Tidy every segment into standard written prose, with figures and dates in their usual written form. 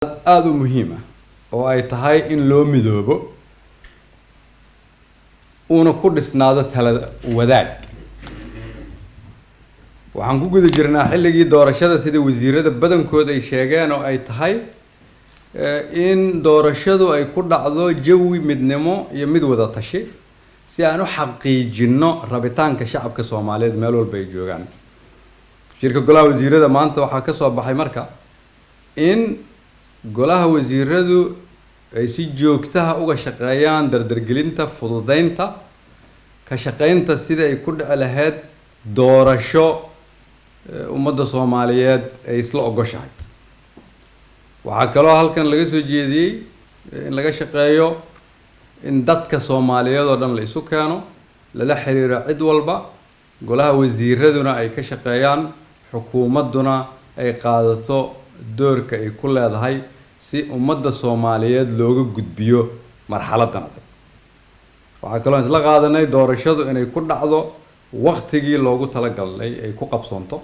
Aada u muhiim ah oo ay tahay in loo midoobo uuna ku dhisnaado tala wadaag. Waxaan ku guda jirnaa xilligii doorashada, sida wasiirada badankood ay sheegeen, oo ay tahay in doorashadu ay ku dhacdo jawi midnimo iyo mid wada tashi, si aan u xaqiijinno rabitaanka shacabka Soomaaliyeed meel walba ay joogaan. Shirka golaha wasiirada maanta waxaa ka soo baxay marka in golaha wasiiradu ay si joogtaha uga shaqeeyaan dardargelinta, fududeynta, ka shaqeynta sidai ay ku dhici lahayd doorasho ummadda Soomaaliyeed ay isla ogoshahay. Waxaa kaloo halkan laga soo jeediyey in laga shaqeeyo in dadka Soomaaliyeed oo dhan la isu keeno, lala xiriiro cid walba, golaha wasiiraduna ay ka shaqeeyaan, xukuumadduna ay qaadato doorka ay ku leedahay si ummadda Soomaaliyeed looga gudbiyo marxaladdan adag. Waxaa kaloo isla qaadanay doorashadu inay ku dhacdo waktigii loogu talagalay ay ku qabsoonto.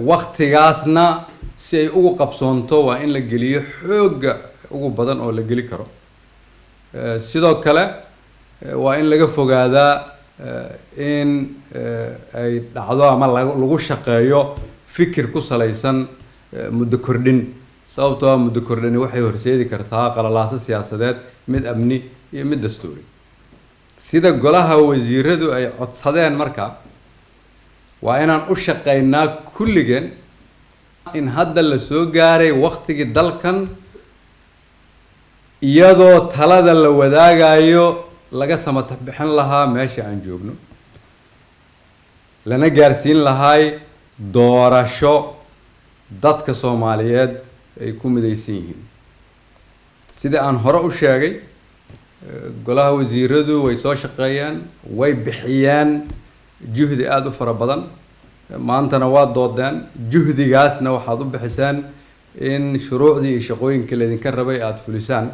Waktigaasna si ay ugu qabsoonto waa in la geliyo xoogga ugu badan oo la geli karo. Sidoo kale waa in laga fogaadaa in ay dhacdo ama lagu shaqeeyo fikir ku salaysan muddo kordhin, sababtoo ah muddo kordhini waxay horseedi kartaa qalalaaso siyaasadeed, mid amni iyo mid dastuuri, sida golaha wasiiradu ay codsadeen. Marka waa inaan u shaqeynaa kulligeen in hadda la soo gaaray waktigii dalkan, iyadoo talada la wadaagayo, laga samata bixin lahaa meesha aan joogno, lana gaarsiin lahaay doorasho dadka Soomaaliyeed ay ku midaysan yihiin. Sida aan hore u sheegay, golaha wasiiradu way soo shaqeeyeen, way bixiyeen juhdi aada u fara badan, maantana waa doodeen. Juhdigaasna waxaad u bixiseen in shuruucdii iyo shaqooyinkii laydinka rabay aada fulisaan.